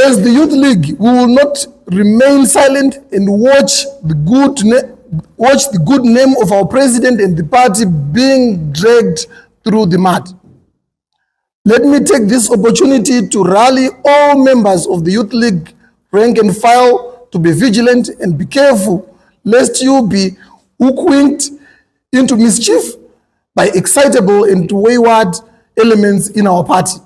As the Youth League, we will not remain silent and watch the good name of our president and the party being dragged through the mud. Let me take this opportunity to rally all members of the Youth League rank and file to be vigilant and be careful lest you be hoodwinked into mischief by excitable and wayward elements in our party.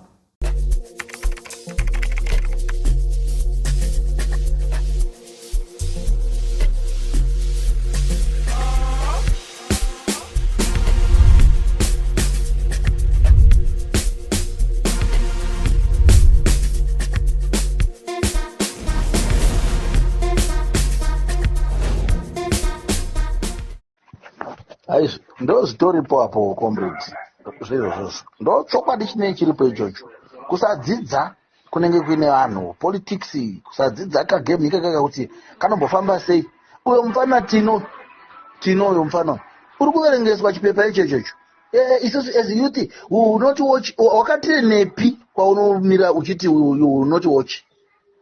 Aizvi ndo zvitoripo apo, comrade. Zvirozvozvo ndo chokwadi chinenge chiripo ichocho. Kusadzidza kunenge kuine vanhu, politics, kusadzidza kagame ikakaka kuti kanombofamba sei. Uyo mufana Tino, Tino uyo mufana uri kuverengeswa chipepa icho ichocho. Isusu as youth, we will not watch. Wakatirenepi kwaunomira uchiti you will not watch?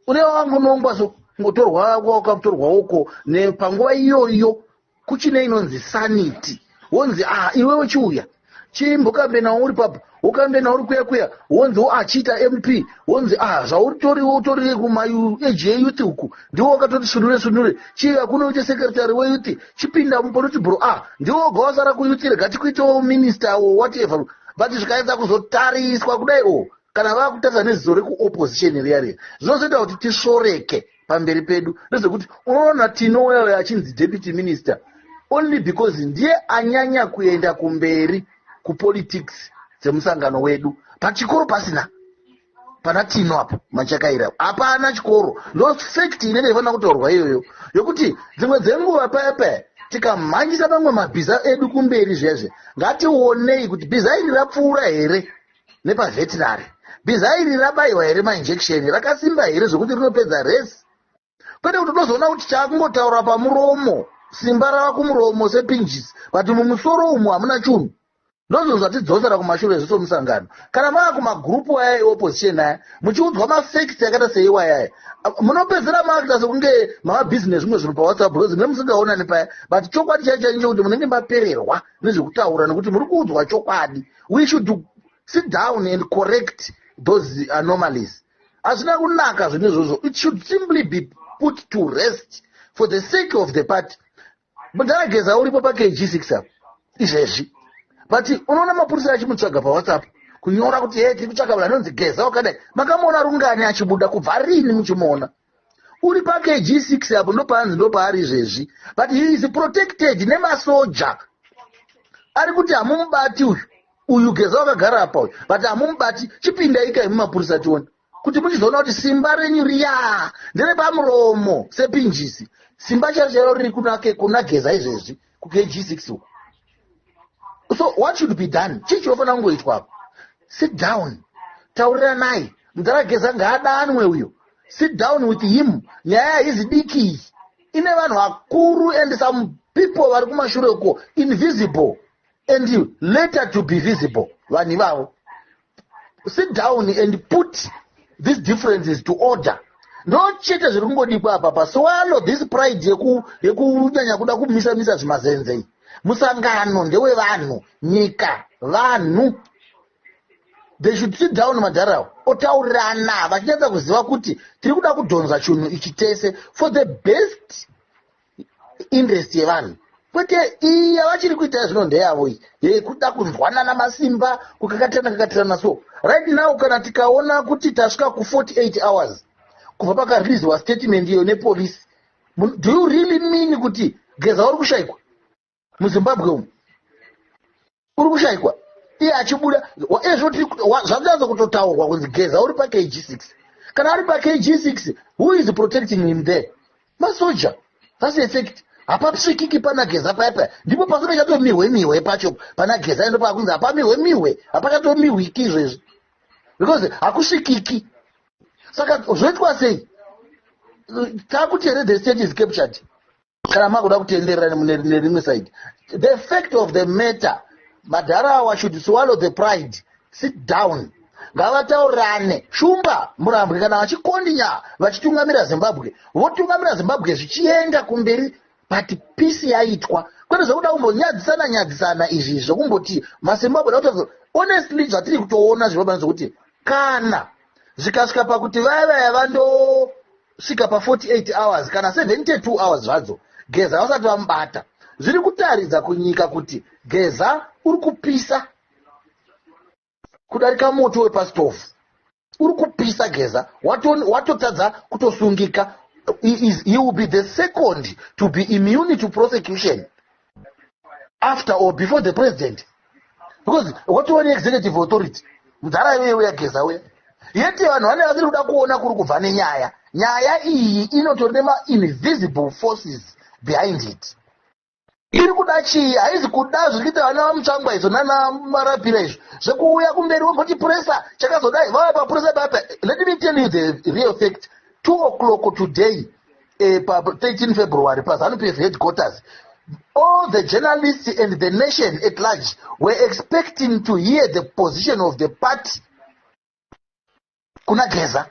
Une wangunongwa so ngotorwa, wakatorwa uko nepanguva iyoyo kuchine inonzi sanity. Wonzi, "Ah, iwewe chiuya chimbokambena uri papo." Wokambena uri kuya kuya, wonzi wo achiita MP, wonzi, "Ah, zvauritori utori kumaage eyouth uku, ndiwo wakatoti sunure sunure, chiuya kuno uite secretary weyouth, chipinda mupolitburo. Ah, ndiwo woga wasara kuyouth, rega tikuitewo minister or whatever." But zvikaedza kuzotariswa kudai o, kana vakutarisa neziso rekuopposition riya riya, zvinozoita kuti tisvoreke pamberi pedu. Ndezvekuti unoona Tino uya achinzi deputy minister only because ndiye anyanya kuenda kumberi kupolitics dzemusangano wedu. Pachikoro pasina, pana Tino apa Machakaira hapana chikoro. Ndo fact inenge ifanira kutaurwa iyoyo, yokuti dzimwe dzenguva paya paya tikamhanyisa mamwe mabhiza edu kumberi zvezve, ngationei kuti bhiza iri rapfuura here nepaveterinary, bhiza iri rabayiwa here mainjection, rakasimba here zvokuti rinopedza resi, kwete kuti unozoona kuti chaakungotaura pamuromo, simba rava kumuromo sepinjisi, but mumusoro umu hamuna chunhu. Ndozvo zvatidzosera kumashure zvese musangano. Kana mava kumagurupu aya eopposition aya, muchiudzwa mafacts akaita seiwayaya, munopedzera makuita sekunge mava busy nezvimwe zvinhu paWhatsApp, because mune musingaonani paya. But chokwadi chaicho chaicho chekuti munenge mapererwa nezvekutaura nekuti muri kuudzwa chokwadi. We should sit down and correct those anomalies. Hazvina kunaka zvinhu izvozvo. It should simply be put to rest for the sake of the party. Mudhara Geza uripo paKG6 apo izvezvi, but unoona mapurisa achimutsvaga paWhatsApp, kunyora kuti, "He, tiri kutsvaga vanhu anonzi Geza wakadai." Makamuona rungani achibuda? Kubva rini muchimuona? Uri paKG6 apo, ndopaanzi ndopaari izvezvi, but he is protected nemasoja ari kuti hamumubati uyu. Uyu Geza wakagara apa uyu, but hamumubati. Chipindai kai mumapurisa tione kuti muchizoona kuti simba renyu riya nderepamuromo sepinjisi, simba chairo chairo riri kuna Geza izvezvi kuKG6 uku. So what should be done? Chii chinofanira kungoitwa apo? Sit down, tauriranai. Mudhara Geza ngaadanwe uyo. Sit down with him. Nyaya haizi diki iyi, ine vanhu vakuru and some people vari kumashure uko, invisible and later to be visible. Vanhu ivavo, sit down and put these differences to order. Ndo chete zviri kungodikwa apa pa swallow this pride yekunyanya kuda kumisa misa zvimazenze. Musangano ndewevanhu, nyika vanhu. They should sit down, madharawo, otaurirana vachinyatsa kuziva kuti tiri kuda kudhonza chinhu ichi tese for the best interest yevanhu, kwete iyi yavachiri kuita zvino ndeyavo iyi yekuda kunzwanana masimba, kukakatirana kakatirana. So right now, kana tikaona kuti tasvika ku48 hours kubva pakareleaswa statement iyo nepolisi, do you really mean kuti Geza uri kushayikwa muZimbabwe umu? Uri kushayikwa iye achibuda ezvo zvakunatsa kutotaurwa kunzi Geza uri paKG6. Kana ari paKG6, who is protecting him there? Masoja. That's a fact. Hapasvikiki pana Geza paya paya, ndipo pasingachatomirwe mihwe pacho pana Geza. Ndo pakunzi hapamirwe mihwe, hapachatomirwiki izvezvi because hakusvikiki. Saka zvoitwa sei? Takuti here the state is captured? Kana makuda kutenderera nerimwe side, the fact of the matter, madharawa should swallow the pride, sit down. Ngavataurirane. Shumba Murambwe kana vachikondinya vachitungamira Zimbabwe, votungamira Zimbabwe zvichienda kumberi, but peace yaitwa, kwete zvekuda kumbonyadzisana nyadzisana izvi, zvekumboti maZimbabwe da. Honestly, zvatiri kutoona zviri zvekuti kana zvikasvika pakuti vaya vaya vandosvika pa48 hours kana 72 hours zvadzo, Geza vasati vamubata, zviri kutaridza kunyika kuti Geza uri kupisa kudarika moto wepasitofu. Uri kupisa. Geza watotadza kutosungika. He will be the second to be immune to prosecution after or before the president, because watova neexecutive authority mudhara iyoyo yaGeza uya. Yet vanhu vane vasiri kuda kuona kuri kubva nenyaya. Nyaya iyi inotori nemainvisible forces behind it. Iri kuda chii? Haizi kuda zviri kuita vana vaMutsvangwa izvo nana Marapira izvo zvekuuya kumberi vomboti pressure chakazodai, vauya papressure papa. Let me tell you the real fact. 2 o'clock today, pa13 February, paZANU PF headquarters, all the journalists and the nation at large were expecting to hear the position of the party kuna Geza.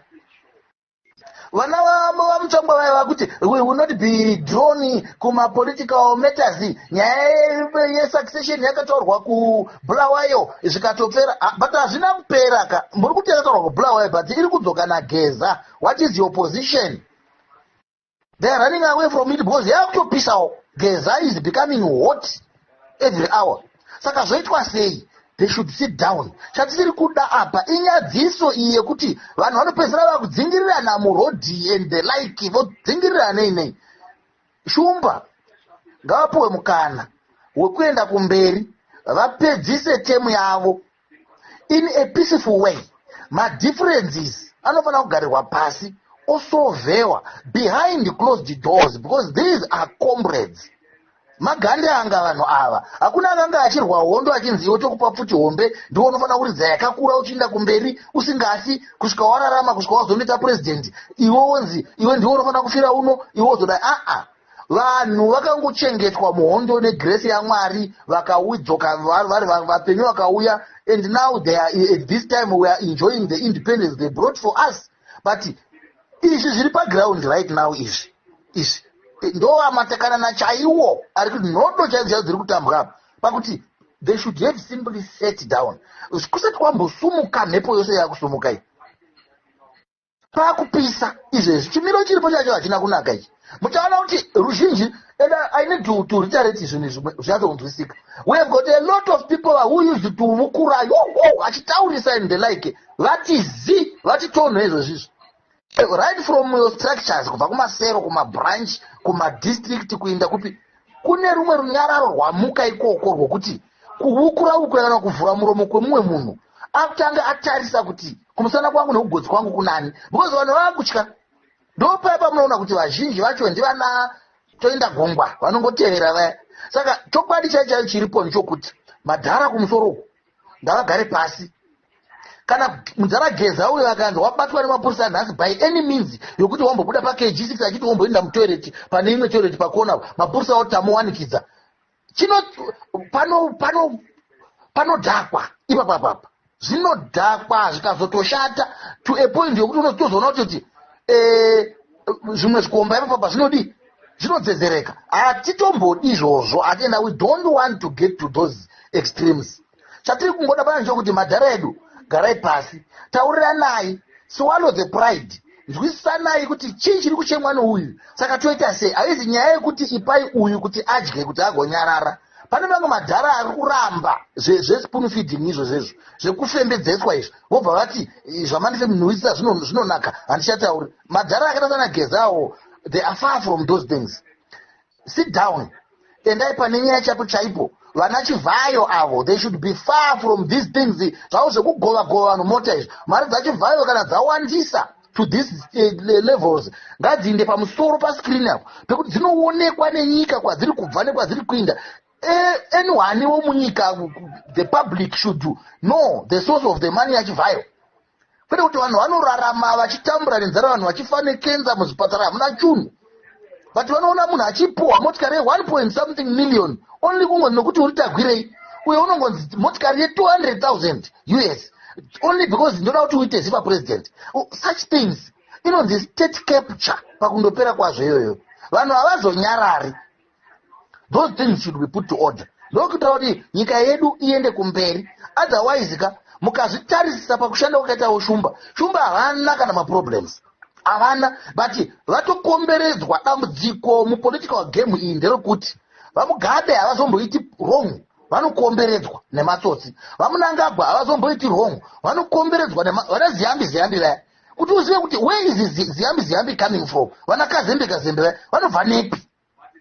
Vana vaMutsvangwa vaiva kuti we will not be drawn kumapolitical matters. Nyaya yesuccession yakataurwa kuBulawayo zvikatopera. Ah, but hazvina kupera ka. Muri kuti yakataurwa kuBulawayo, but iri kudzoka naGeza. What is your position? They are running away from it because yakutopisawo. Geza is becoming hot every hour. Saka zvoitwa sei? They should sit down. Chatisiri kuda apa inyadziso iyi yekuti vanhu vanopedzisira vakudzingirirana murodhi and the like, vodzingirirana nei nei. Shumba ngavapiwe mukana wekuenda kumberi, vapedzise term yavo in a peaceful way. Madifferences anofanira kugarirwa pasi, osolvewa behind closed doors, because these are comrades, magandanga vanhu ava. Hakuna akanga achirwa hondo achinzi iwe tokupa pfuti hombe, ndiwo unofanira kuridza yakakura uchiinda kumberi usingafi kusvika wararama, kusvika wazondoita purezidendi. Iwe wonzi iwe ndiwe unofanira kufira uno, iwe wozodai. Aa, vanhu vakangochengetwa muhondo negrace yaMwari, vakadzoka vari vapenyu, vakauya, and now they are, at this time we are enjoying the independence they brought for us. But izvi zviri paground right now, izvi ndo amatakanana chaiwo ari kuti nhodo chaidzo chaidzo dziri kutambwa apa, pakuti they should have simply sat down kusati kwambosumuka mhepo yose yakusumuka iyi. Paakupisa izvezvi, chimiro chiripo chacho hachina kunaka ichi. Muchaona kuti ruzhinji, and I need to reiterate zvinhu izvi zvinyatsonzwisika. We have got a lot of people who used to vukura yo achitaurisa and the like, vati zi vati tonho izvozvizvo, right from your structures, kubva kumasero, kumabranch, kumadistrict, kuinda kupi, kune rumwe runyararo rwamuka ikoko rwokuti kuvukura ukura kana kuvhura muromo kwemumwe munhu, akutanga atarisa kuti kumusana kwangu nekugotsi kwangu kunani, because vanhu vava kutya. Ndopaya pamunoona kuti vazhinji vacho ndivana toenda gongwa, vanongotevera vaya. Saka chokwadi chai chaicho chiripo ndechokuti madhara kumusoro uku ngavagare pasi. Kana mudhara Geza uyo akanzi wabatwa nemapurisa nhasi by any means yokuti wambobuda paKG6 achiti womboenda mutoilet, pane imwe toilet pakona, mapurisa oti tamuwanikidza chino pano pano panodhakwa ipapapapa, zvinodhakwa zvikazotoshata to a point yokuti unotozoona kutoti zvimwe zvikomba ipapapa zvinodii, zvinodzedzereka. Hatitombodi izvozvo. Atienda, we don't want to get to those extremes. Chatiri kungoda pana ndechokuti madhara edu, garai pasi, tauriranai, swallow the pride, nzwisisanai kuti chii chiri kuchemwa nouyu, saka toita sei. Haizi nyaya yekuti ipai uyu kuti adye kuti agonyarara. Pane mamwe madhara ari kuramba zvespoon feeding izvo zvezvo zvekufembedzeswa izvo, vobva vati zvamandifemnuisa zvinonaka, handichatauri. Madhara akaita sana Gezawo, they are far from those things. Sit down, endai pane nyaya chaipo chaipo. Vana Chivhayo avo, they should be far from these things zvavo zvekugova gova vanhu mota izvi. Mari dzaChivhayo kana dzawandisa to these levels, ngadziinde pamusoro pascreen apo pekuti dzinoonekwa nenyika kwadziri kubva nekwadziri kuinda. Anyone womunyika, the public should know the source of the money yaChivhayo, kwete kuti vanhu vanorarama vachitambura nenzara, vanhu vachifa nekenza muzvipatara, hamuna chunhu, but vanoona munhu achipuhwa motikari ye1 point something million only kungonzi nokuti uri Tagwirei. Uye unongonzi motikari ye200 000 US. Only because ndoda kuti uite ziva president. Such things inonzi state capture pakundopera kwazvo iyoyo. Vanhu havazonyarari. Those things should be put to order, ndokuitira kuti nyika yedu iende kumberi. Otherwise ka, mukazvitarisisa pakushanda kwakaitawo Shumba, Shumba havana kana maproblems, havana, but vatokomberedzwa. Dambudziko mupolitical game iyi nderekuti VaMugabe havazomboiti wrong, vanokomberedzwa nematsotsi. VaMunangagwa havazomboiti wrong, vanokomberedzwa vana Ziyambi Ziyambi vaya. Kuti uzive kuti where is Ziyambi Ziyambi coming from, vana Kazembe Kazembe vaya vanobva nepi,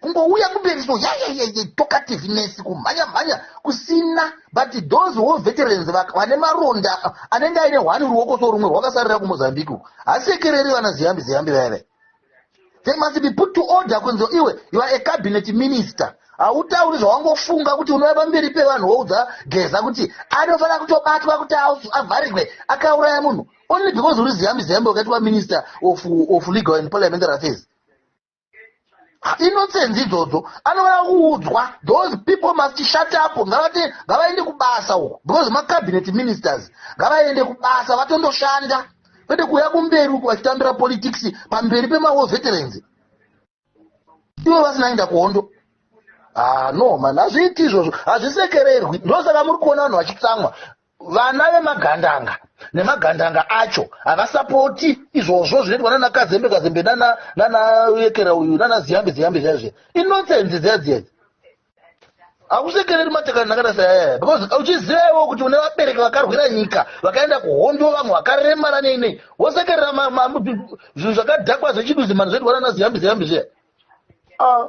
kungouya kumberi so yayayaya, talkativeness, kumhanya mhanya kusina. But those war veterans vane maronda, anenge aine hwani ruoko so, rumwe rwakasarira kuMozambique uku, hasekereri vana Ziyambi Ziyambi vaya vaya. They must be put to order, kunzi iwe, you are a cabinet minister, hautauri zvawangofunga kuti unouya pamberi pevanhu woudza Geza kuti anofanira kutobatwa kuti avharirwe, akauraya munhu, only because uri Ziyambi Ziyambi wakaitwa minister of legal and parliamentary affairs. Inonsense idzodzo. Anofanira kuudzwa, those people must shut up. Ngavati ngavaende kubasa uko, because macabinet ministers ngavaende kubasa vatondoshanda, kwete kuuya kumberi uku vachitambira politics pamberi pemawar veterans, ivo vasina enda kuhondo. Ah, no man, hazviiti izvozvo, hazvisekererwi. Ndosaka muri kuona vanhu vachitsamwa. Vana vemagandanga nemagandanga acho havasapoti izvozvo zvinoitwa nana Kazembe Kazembe, nana Yekera uyu, nana Ziyambi Ziyambi. Zviya zviya inonsense dziya dziya. Hakusekereri matekani nakada sayaya, because uchiziva iwo kuti une vabereki vakarwira nyika, vakaenda kuhondo, vamwe vakaremara, nei nei, wosekerera zvinhu zvakadhakwa zvechiduzimani zvoitwa nana Ziyambi Ziyambi zviya. Ah.